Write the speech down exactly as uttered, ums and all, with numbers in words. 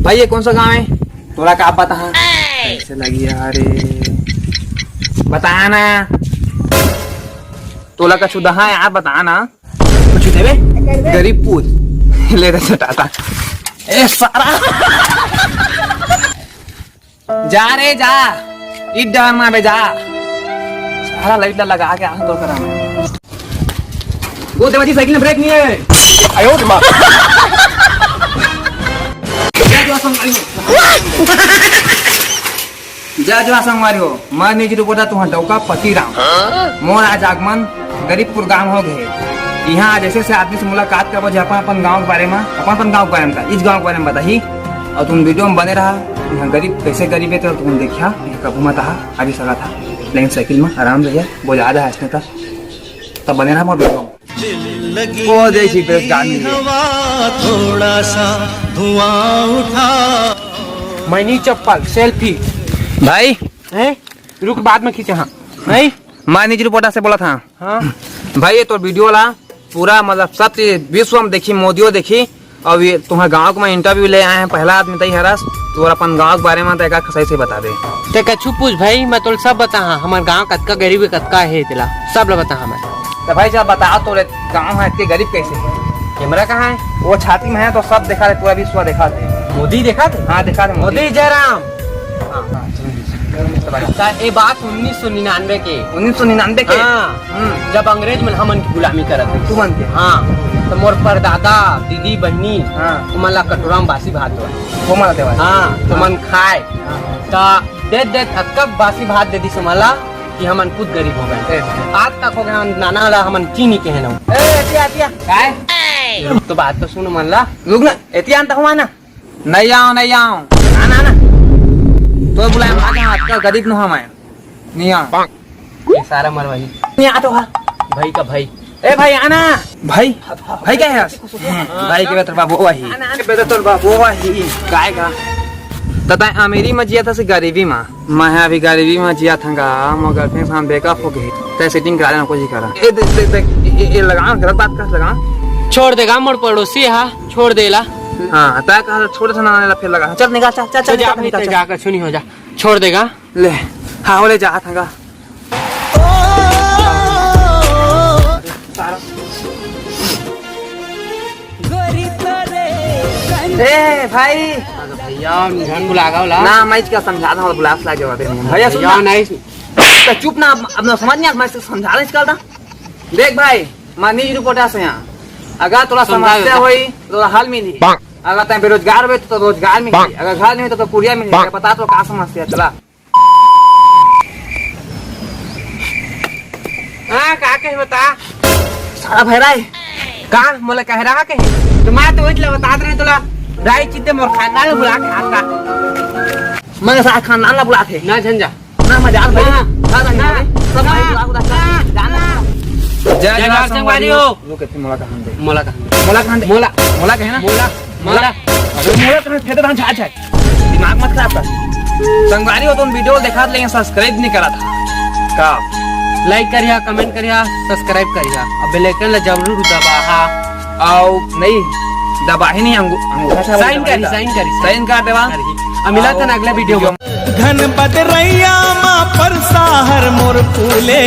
भाई, ये कौन सा गांव है? तोला का पता है? कैसे लगी यार रे? बता ना। तोला का छुदहा है यार, बता ना। कुछ देवे? गरीबपुर। ले रे चटाता। ए सारा। जा रे जा। ईट डहर मा बे जा। सारा लाइट ला लगा के आ तो करा मैं। वो देवाजी, साइकिल में ब्रेक नहीं है। आयो रे माँ। जय जोहार संगवारी हो। जय जोहार संगवारी हो। मैं निजी रिपोर्टर तुहर डौका पति राम। मोर आज आगमन गरीबपुर गांव हो गए। यहाँ आज ऐसे ऐसे आदमी से मुलाकात करबो जो अपन अपन गांव के बारे में, अपन अपन गांव के बारे में का, इस गांव के बारे में बताही। और तुम वीडियो में बने रहा। यहाँ गरीब कैसे गरीब है तो तुम देखिया, यहाँ कभू मत आहा, अभी सका था। लेकिन साइकिल में आराम रहिए, वो ज्यादा है इसमें था। तब बने रहा मोर वीडियो में। वो देखी बेरोजगार मिल गया। थोड़ा सा धुआं उठा। मैनी चप्पल, सेल्फी। भाई। हैं? रुक, बाद में खींचे, हाँ। नहीं? मैं निजी रिपोर्टर से बोला था। हाँ। भाई, ये तो वीडियो ला पूरा, मतलब, सब चीज विश्व में देखी, मोदियो देखी। और ये तुम्हारे गांव को मैं इंटरव्यू ले आए हैं, पहला आदमी तई हरस, तो अपन गांव के बारे में तो एक आध सही से बता दे। ते कछु पूछ भाई, मैं तोल सब बता, हाँ, हमार गांव कतका गरीब है, कतका है, तेला सब ला बता, हाँ, मैं। तो भाई, जब बता तो रे, गांव है इतने गरीब कैसे है? कैमरा कहाँ है? वो छाती में है, तो सब देखा दे, पूरा विश्व देखा दे। मोदी देखा दे? हाँ, देखा दे, मोदी। मोदी जयराम। हाँ, हाँ, चलो, चलो, चलो, चलो। त ए बात उन्नीस सौ निन्यानवे के। उन्नीस सौ निन्यानवे के? हाँ। हम्म। जब अंग्रेज मन हमन की गुलामी करत रहिस। तुमन के? हाँ। त मोर परदादा, दीदी, बहिनी, हाँ। ओमन ला कटोरा में बासी भात देवय। ओमन ला देवय। हाँ, त हाँ। ओमन खाय। हाँ। त देत देत अतका बासी भात दे दिस ओमन ला कि हमन खुद गरीब हो गए। ए। आज तक हो गए, हमन नाना ला हमन चीनी के हैं ना। ए, एतिया, एतिया। काय? रुक तो, बात तो सुन मन ला। रुक ना, एतिया अंत हुआ ना। नहीं आऊं, नहीं आऊं। ना, ना, ना। तो बुलाया, आ जा, आजकल गरीब न हमारे। नहीं आऊं। ये सारा मरवाही। नहीं आ तो हा। भाई का भाई। ए भाई, आना। भाई, भाई क्या है यार? भाई के बेहतर बाबू वही। आना, आना, बेहतर बाबू वही। काय का? तता अमीरी में जिया था से गरीबी में। मैं अभी गरीबी में जिया था गा, मोर गर्लफ्रेंड के साथ ब्रेकअप हो गई। तय सेटिंग करा लेना कोशिश करा। ए, देख, देख, देख, ए, ए, ए, लगा, गलत बात कर, लगा। छोड़ देगा, मोर पड़ोसी हा, छोड़ देला। हाँ, तय कहा छोड़ था ना, फिर लगा। चल निकाल, चल, चल, तो चल, जा निकाल, भाई, चल, तो चल। जा, कछु नहीं हो जा, छोड़ देगा। ले, हाँ, वो ले जा था गा। ए भाई। भैया, झन बुलागा वाला। ना, मैं इसका समझा था, बुला ला के बात है। भैया, सुन भैया, ना। नहीं। तो चुप ना, अब, अब ना समझ नहीं, मैं इसको समझा रहा इसका था। देख भाई, मैं निजी रिपोर्टर से यहाँ। अगर तोला समझा समस्या देता। होई, तो तोला हल मिली। अगर तय बेरोजगार होवे, तो रोजगार मिली। अगर घर नहीं होवे, तो, तो कुरिया मिली। बता तो का समस्या चला। हाँ, का कहे बता? सारा भैरा है। का? मोला कह रहा कहे? तो मैं तो वही ला बतात रहे तोला। राई चित्ते मोर खानदान ला बुला के आता। मैं सारा खानदान ला बुलाथे। ना झंझा। ना मजाल भाई। हाँ। ना, ना, ना, ना। सब भाई ना। बुला, बुला, ना। जाना। जय जय जोहार जोहार संगवारी संगवारी हो। हो। लोग कहते मोला कहां दे? मोला कहां दे? मोला कहां दे? मोला। मोला कहे ना? मोला। मोला। अरे मोला कहां फेंकत हन छाछ है? दिमाग मत खराब कर। संगवारी हो, तुम वीडियो देखा लेकिन सब्सक्राइब नहीं करा था। का? लाइक करिया, कमेंट करिया, सब्सक्राइब करिया। अब बेल आइकन ला जरूर दबाहा। आओ, नहीं, दबाही नहीं, अंगू-, अंगूठा से साइन करी, साइन करी। साइन कर देवा। करी। अब मिला था ना अगला वीडियो में। घन बदरैया मा परसा हर मोर फूले।